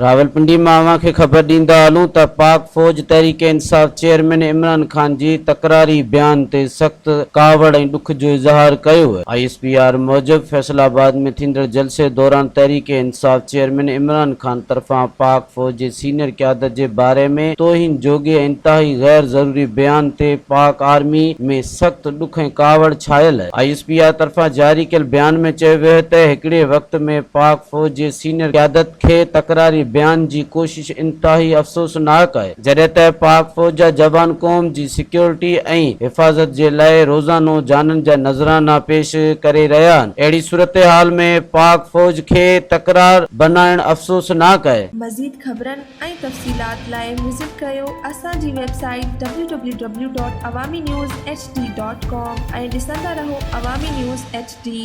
راولپنڊي مان اوهان کي خبر ڏيندا هلون ته پاڪ فوج تحريڪ انصاف چيئرمين عمران خان جي تڪراري بيان تي سخت ڪاوڙ ۽ ڏک جو اظهار ڪيو. I S P R موجب فيصل آباد ۾ ٿيندڙ جلسي دوران تحريڪ انصاف چيئرمين عمران خان طرفان پاڪ فوج جي سينيئر قيادت جي باري ۾ توهين جوڳي ۽ انتهائي غير ضروري بيان تي پاڪ آرمي ۾ سخت ڏک ۽ ڪاوڙ ڇانيل. I S P R طرفان جاري ڪيل بيان ۾ چيو ويو ته هڪڙي وقت ۾ پاڪ فوج جي سينيئر قيادت کي تڪراري بيان جي ڪوشش انتهائي افسوسناڪ آهي، جڏهن ته پاڪ فوج جا جوان قوم جي سيڪيورٽي ۽ حفاظت جي لاء روزانو جانن جا نذرانا پيش ڪري رهيا آهن، اهڙي صورتحال ۾ پاڪ فوج کي تڪرار بنائڻ افسوسناڪ آهي. مزيد خبرن ۽ تفصيلات لاء وزٽ ڪريو اسان جي website W W W dot Awami news H D dot com ۽ ڏسندا رهو عوامي نيوز ايڇ ڊي.